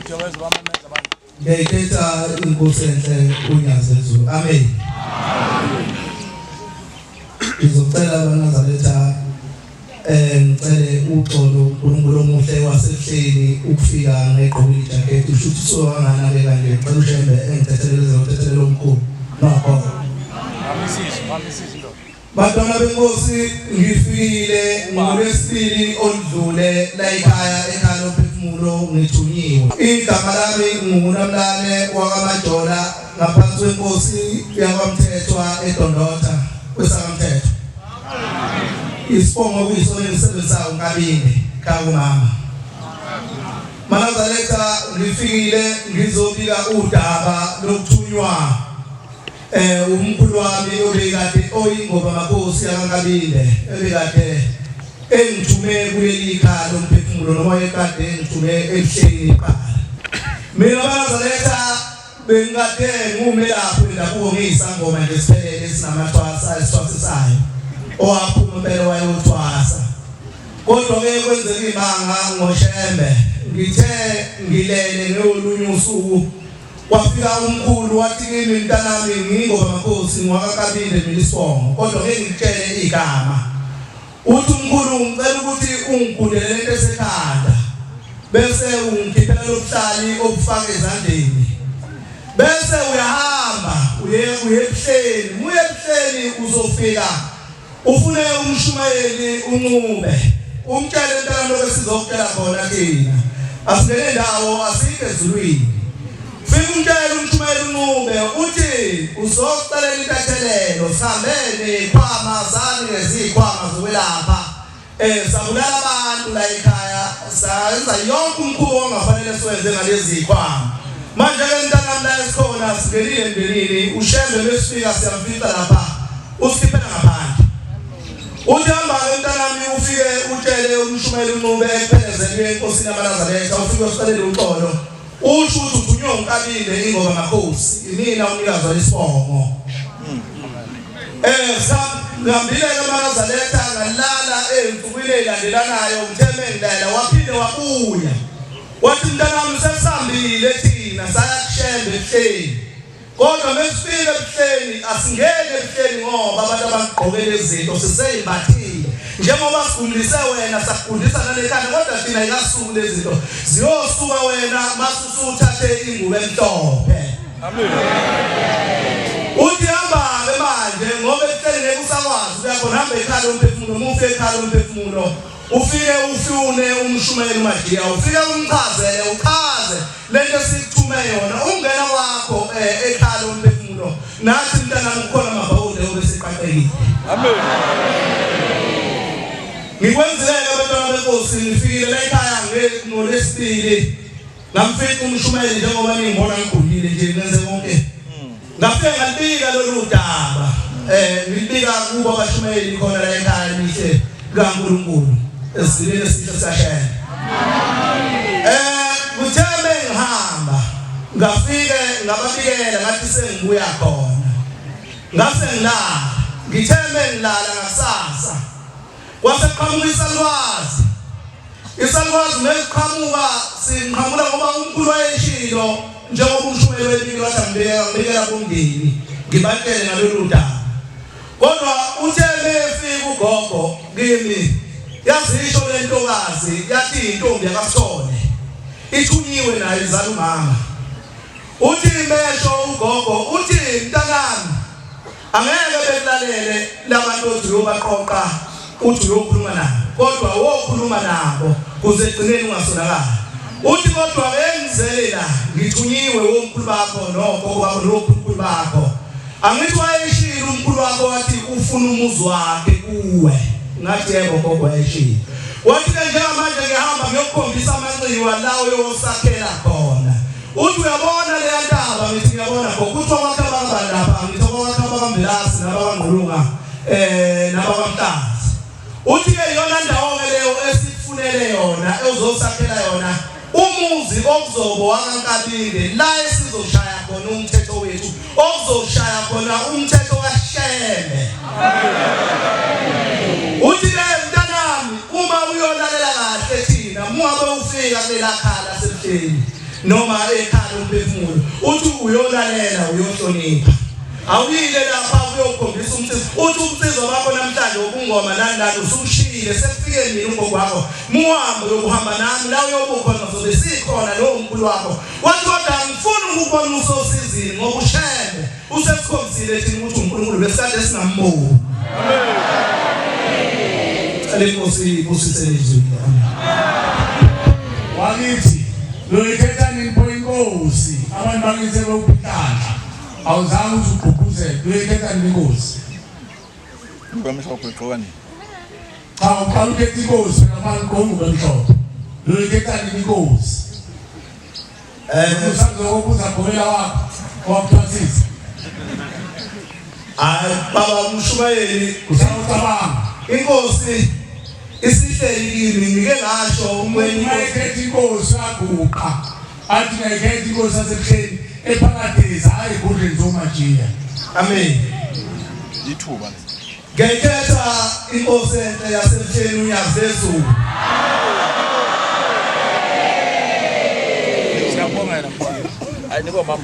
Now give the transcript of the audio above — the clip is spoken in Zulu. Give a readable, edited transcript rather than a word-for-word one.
Uyawezwa bamemeza abantu. Ngiyayikhetha inkosi enhle uNyazi lwezulu. Amen. Ngizocela abanazaretha ngicele uxolo uNkulunkulu omuhle wasehleni ukufika ngegqokile ijacket usho ukuthi usuke wanganakeka nje ngicela uShembe engithethelele ezothethelelo omkhulu nokho. Bamisizwe, bamisizwe indoda. Bantwana benkosi ngifikile ngolwesibili oludlule layikhaya ekhaya lomphefumulo ngithunyiwe. Igama lami nguNamlane wakaMajola ngaphansi kwenkosi yakwaMthethwa eDondotha kwesakamthetho. Isibongo kuyisona engisebenzisayo uNkabinde kakumama. Manazaretha ngifikile ngizobika udaba lokuthunywa umkhulu wami obekade oyingoba makhosi akaNkabinde ebekade engithume kuleli khaya lomphefumulo noma ekade engithume ebuhleni iqala. Mina Manazaretha bengikade ngumelaphi wendabuko ngiyisangoma nje siphelele esingamathwasa esithwasisayo owaphuma impela wayothwasa. Kodwa ke kwenzeka ibanga ngoShembe ngithe ngilele ngolunye usuku Kwafika umkhulu wathi kimi mntanami ngingoba makhosi ngwakaKabinde mina isibongo kodwa ngeke ngikutshele igama. Uthi umkhulu ngicela ukuthi ungigundele lento esekhanda bese ungikhiphela lobuhlali obufaka ezandleni. Bese uyahamba uye uye ebuhleni, muye ebuhleni uzofika Ufune umshumayeli uNcube umtshele mntana lokho esizokutshela khona thina. Asingene ndawo asikho ezulwini. Fika umtshele umshumayeli uNcube uthi uzokucelela intethelelo sihambe nezikhwama zami ngezikhwama zokwelapha. Sabulala abantu la ekhaya sayenza yonke umkhuba ongafanele siwenze ngalezi zikhwama. Manje ke mntanami la esikhona singenile emndenini uShembe mesifika siyamfica lapha usikhiphela ngaphandle. Uthi hamba-ke mntanami ufike utshele umshumayeli uNcube ekuphelezele enkosini yamaNazaretha ufike usicelele uxolo usho ukuthi uthunywe uNkabinde ingoba makhosi imina umnikazi walesibongo. Ngihambile-ke amaNazaretha ngalala ey'nsukwini ey'landelanayo ngithe mengilala waphinde wabuya wathi mntanami sesihambile thina saya kuShembe ebuhleni. Kodwa mesifika ebuhleni asingeni ebuhleni ngoba abantu abagqoke lezinto siseyimbathile. Njengoba sigundise wena sakugundisa nalekhanda kodwa thina ikasuku lezinto ziyosuka wena masusuthathe ingubo emhlophe. Amen. Uthi hamba-ke manje ngoba ebuhleni ngeke usakwazi ukuya khona hamba ekhaya lomphefumulo uma ufika ekhaya lomphefumulo ufike ufune umshumayeli uMajiya ufike umchazele uchaze lento esithume yona ungena kwakho ekhaya lomphefumulo nathi mntanami kukhona amabhawude obesiqaqekile. Amen. Ngikwenzile-ke abantwana benkosi ngifikile la ekhaya ngolwesibili ngamfica umshumayeli njengoba ningibona ngigulile nje ngenze konke. Ngafike ngalibika lolu daba ngilibika kubo abashumayeli khona la ekhaya elihle kaNkulunkulu ezileni esihle sikaShembe. Kuthe mengihamba ngafike ngababikela ngathi sengibuya khona. Ngase ngilala ngithe mengilala ngakusasa kwase qhamuka isalukwazi. Isalukwazi mesiqhamuka sinqhamula ngoba umkhulu wayeshilo njengoba umshumayeli webili wathi angibikela ngibikela kumndeni ngibatshele ngalolu daba. Kodwa uthe mefika ugogo kimi yazisho le ntokazi yathi intombi yakaSithole ithunyiwe nayo izala umama. Uthi mesho ugogo uthi mntanami angeke bekulalele labantu othi uyobaqoqa uthi uyokhuluma nabo kodwa wokhuluma nabo kuze egcineni ungasonakali. Uthi kodwa bengizele la ngithunyiwe womkhulu bakho nogogo bakho nokhulu bakho. Angithi wayeshilo umkhulu wakho wathi ufuna umuzi wakhe kuwe. Ngathi yebo gogo wayeshilo. Wathi ke njengamanje ngihamba ngiyokukhombisa amanxiwa la oyosakhela khona. Uthi uyabona leya ntaba ngithi ngiyabona gogo uthi okwakhe abakabani lapha ngithi okwakhe abakambelasi nabakangqulunga nabakamhlanzi. Uthi ke iyona ndawo ke leyo esikufunele yona ozosakhela yona umuzi okuzobo wakaNkabinde la esizoshaya khona umthetho wethu okuzoshaya khona umthetho kaShembe. Uthi ke mntanami uma uyolalela kahle thina mungabe ufika kulela khala sebuhleni. noma ekhala umphefumulo uthi uyolalela uyohlonipha awuyile lapha uyokhombisa umsizi uthi umsizi wakho namhlanje wobungoma nani nani usushiyile sekufike nini ugogo wakho muhambo yokuhamba nami la uyobukhona zobe sikhona lowo mkhulu wakho wathi kodwa angifuni ukubona usosizini ngoba ushembe usesikhombisile thina ukuthi uNkulunkulu besikade singamboni Cela inkosi ibusise izwi. Wakithi loyikhetha nini pho inkosi abantu bakithi bekuphihlanhla awuzange uze ugqugquzele loyikhetha nini inkosi Ubemhlophe ugqoka nini? Cha uqala ukhetha inkosi phela manje ugqoka ubemhlophe loyikhetha nini inkosi Eh usazokubuza gobela wakho wakuphasisa. Hayi baba umshumayeli usawucabanga. Inkosi isihleli kimi ngike ngasho umweni ekhetha inkosi aguqa athi ngayikhetha inkosi yasebuhleni ephakadezi hayi egudleni zomajiya. Amen. Ithuba leli. Ngayikhetha inkosi enhle yasebuhleni unyazi lezulu. Siyabonga yena mfana. Hayi niko mama.